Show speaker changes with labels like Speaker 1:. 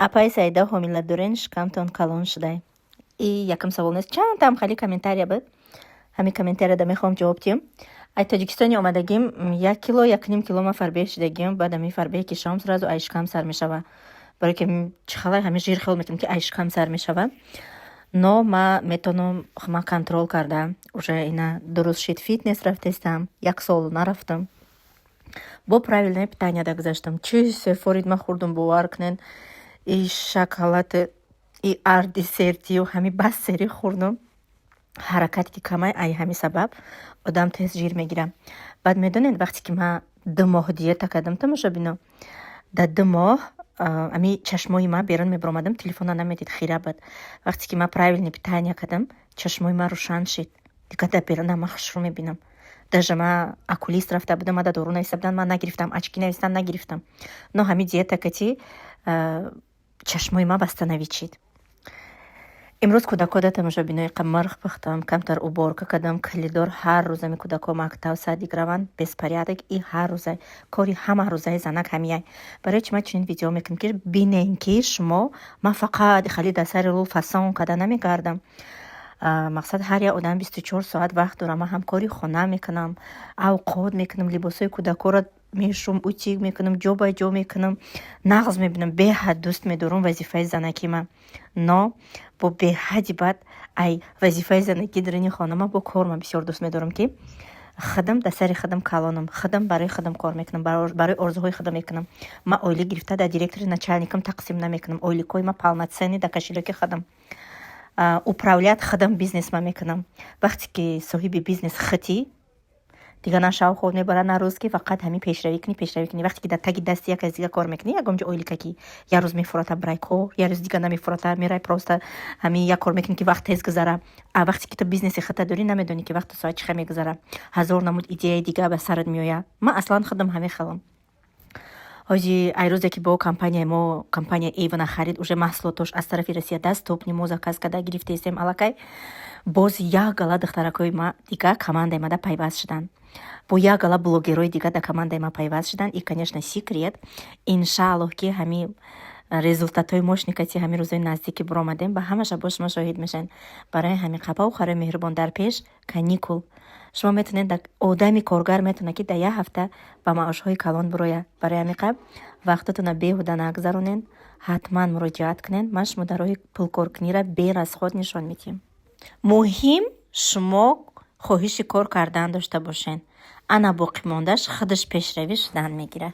Speaker 1: Апаи Саида, ҳомиладорен, шикамтон калон шудай? И якум савол нест, чандтаам хеле комментария буд. Ҳамин комментарияда мехоҳам ҷавоб диҳам. Ай Тоҷикистони омадагим, 1 кило, 1,5 кило ма фарбеҳ шудагим. Баъд ҳамин фарбеҳ ки шавам, сразу ай шикам сар мешава, барое ки чӣ халай ҳамин жир хел метавонам, ки ай шикам сар мешава. Но ма метавонам ма контроль карда, уже ина дуруст шид. Фитнес рафтестам, як сол нарафтам, бо правильное питанияда гузаштам. Чӣ сефорид ма хӯрдум, бовар кунед, и шоколад, и арди сертию ҳами бас сери хӯрдум. Ҳаракат ки камай, ай ҳамин сабаб одам тез жир мегирам. Баъд медонед, вақте ки ма 2 моҳ диета кардам, тамошобино, дар 2 моҳ ами чашмои ма берун мебаромадам, телефона намедид, хира буд. Вақте ки ма правильное питание кардам, чашмои ма рӯшан шид, дигар дар берунам ма хушрӯ мебинам. Даже ма окулист рафта будам, ма да дору нависта будам, ман нагирифтам, очки навистам, нагирифтам. Но ҳамин диета кати чашмои ма восстановить шид. Имрӯз кӯдакода, тамошобинои, мирғ пухтам, камтар уборка кардам. Коридор ҳар рӯз ами кӯдако мактаб, садик раванд, беспорядок. И ҳар рӯза кори ҳама рӯзаи занак ҳамияй. Барои чи ман чунин видео мекунам? Ки бинем, ки шумо ман фақат хали дар сари рӯ фасон карда намегардам. Мақсад, ҳар як одам 24 соат вақт дорам. Ман ҳам кори хона мекунам, авқот мекунам, либосҳои кӯдакоро мешум, утюг мекунам, ҷо ба ҷо мекунам, нағз мебинам, беҳад дӯст медорам вазифаи занакӣ ман. Но бо беҳади бад ай вазифаи занакӣ дарини хона ман бо кор ман бисёр дӯст медорам, ки худам дар сари худам калонам, худам барои худам кор мекунам, барои орзуҳои худам мекунам. Ман ойлик гирифта дар директори начальникам тақсим намекунам. Ойликҳои ма полноценный дар кошелёки худам, управлять худам бизнес ма мекунам. Вақте ки соҳиби бизнес худӣ, дигар на шав хоб мебарад, на рӯз, ки фақат ҳамин пешравӣ кунӣ, пешравӣ кунӣ. Вақте ки дар таги дасти як кас дига кор мекунӣ, ягон ҷо ойликаки як рӯз мефурата, брай кор, як рӯз дига намефурата, мерай, просто ҳамин як кор мекунӣ, ки вақт тез гузара. А вақте ки ту бизнеси худта дорӣ, намедонӣ, ки вақту соат чӣ хел мегузара, ҳазор намуд идеяи дига ба сарат меояд. Ман аслан худам ҳамин хелам. Ҳози ай рӯзе ки бо компанияи мо, компания Эйвона харид, уже маҳсулотош аз тарафи Россия доступный, мо заказ карда гирифтаистем аллакай. Боз як гала духтаракҳои ма дига командаи мада пайваст шуданд, бо як гала блогерҳои дига дар командаи ма пайваст шуданд. И, конечно, секрет, иншааллоҳ, ки ҳамин результатҳои мошникати ҳамин рӯзои наздик ки биромадем, ба ҳамаша бо шумо шоҳид мешавед. Барои ҳамин қапаву харои меҳрубон, дар пеш каникул, шумо метавонед, одами коргар метавонад, ки дар як ҳафта ба маошҳои калон бирояд. Барои ҳамин қабл вақтатонро беҳуда нагзаронед, ҳатман муроҷиат кунед. Ман шумо дар роҳи пулкоркуниро берасход нишон медиҳем. Муҳим, шумо хоҳиши кор кардан дошта бошед, ана боқимондааш худаш пешравӣ шудан мегирад.